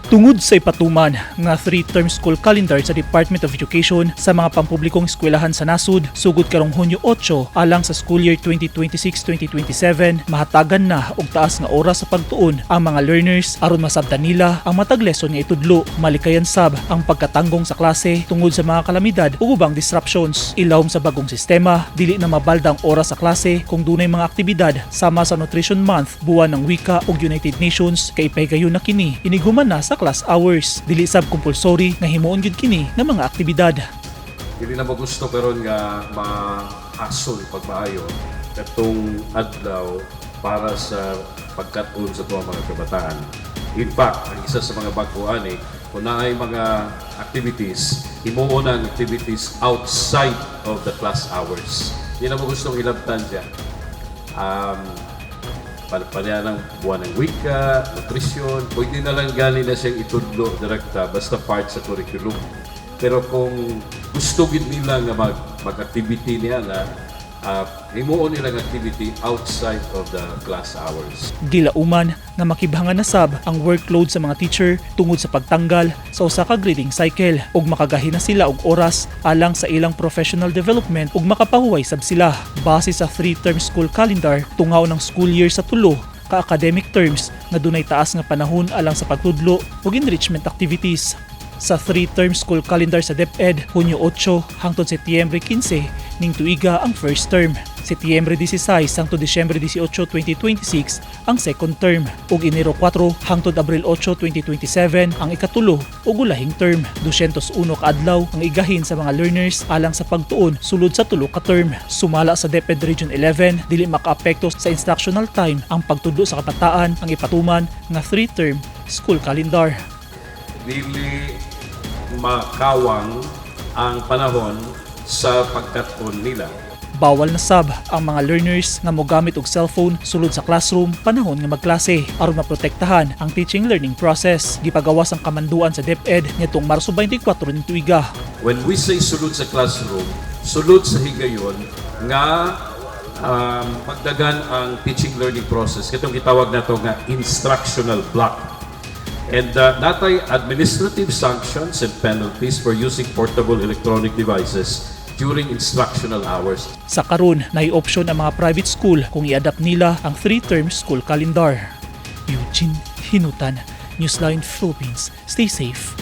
Tungod sa ipatuman nga three-term school calendar sa Department of Education sa mga pampublikong eskwelahan sa nasud sugod karong Hunyo 8 alang sa school year 2026-2027, mahatagan na og taas nga oras sa pagtuon ang mga learners aron masabtan nila ang matag lesson nga itudlo. Malikayan sab ang pagkatanggong sa klase tungod sa mga kalamidad ug ubang disruptions. Ilawom sa bagong sistema, dili na mabalda ang oras sa klase kung dunay mga aktibidad sama sa Nutrition Month, Buwan ng Wika ug United Nations, kay ipahigayon na kini inighuman na sa class hours. Dili sab compulsory nga himuon gyud kini nga mga aktibidad. Dili na magusto karon nga ma-asol pagmaayo katong adlaw para sa pagkat-on sa tuwa mga kabataan. In fact, ang isa sa mga bag-o ani, kung naay mga activities, himuon ang activities outside of the class hours. Di na mo gustong ilabtan siya. Palya ng Buwan ng Wika, nutrition, pwede na lang gani na siyang itudlo direkta basta part sa curriculum. Pero kung gusto gid nila nga mag-activity niya na himuon nilang activity outside of the class hours. Gilauman nga makibhangan na sab ang workload sa mga teacher tungod sa pagtanggal sa usa ka grading cycle ug makagahi na sila og oras alang sa ilang professional development ug makapahuway sab sila. Base sa three-term school calendar, tungaw ng school year sa tulo ka academic terms nga dunay taas nga panahon alang sa pagtudlo ug enrichment activities. Sa three-term school calendar sa DepEd, Hunyo 8 hangtod Setyembre 15 ning tuiga ang first term. Setyembre 16 hangtod Disyembre 18, 2026 ang second term ug Enero 4 hangtod Abril 8, 2027 ang ikatulo ug ulahing term. 201 ka adlaw ang igahin sa mga learners alang sa pagtuon sulod sa tulo ka term. Sumala sa DepEd Region 11, dili makaapekto sa instructional time ang pagtudlo sa kabataan ang ipatuman nga three-term school calendar. Dili makawang ang panahon sa pagkat-on nila. Bawal na sab ang mga learners nga mogamit og cellphone sulod sa classroom panahon nga magklase aron maprotektahan ang teaching learning process. Gipagawas ang kamanduan sa DepEd ngadtong Marso 24 ning tuiga. When we say sulod sa classroom, sulod sa higayon nga pagdagan ang teaching learning process. Katong gitawag nato nga instructional block. And natay administrative sanctions and penalties for using portable electronic devices during instructional hours. Sa karon, naay option ang mga private school kung i-adapt nila ang three-term school calendar. Eugene Hinutan, Newsline Philippines. Stay safe.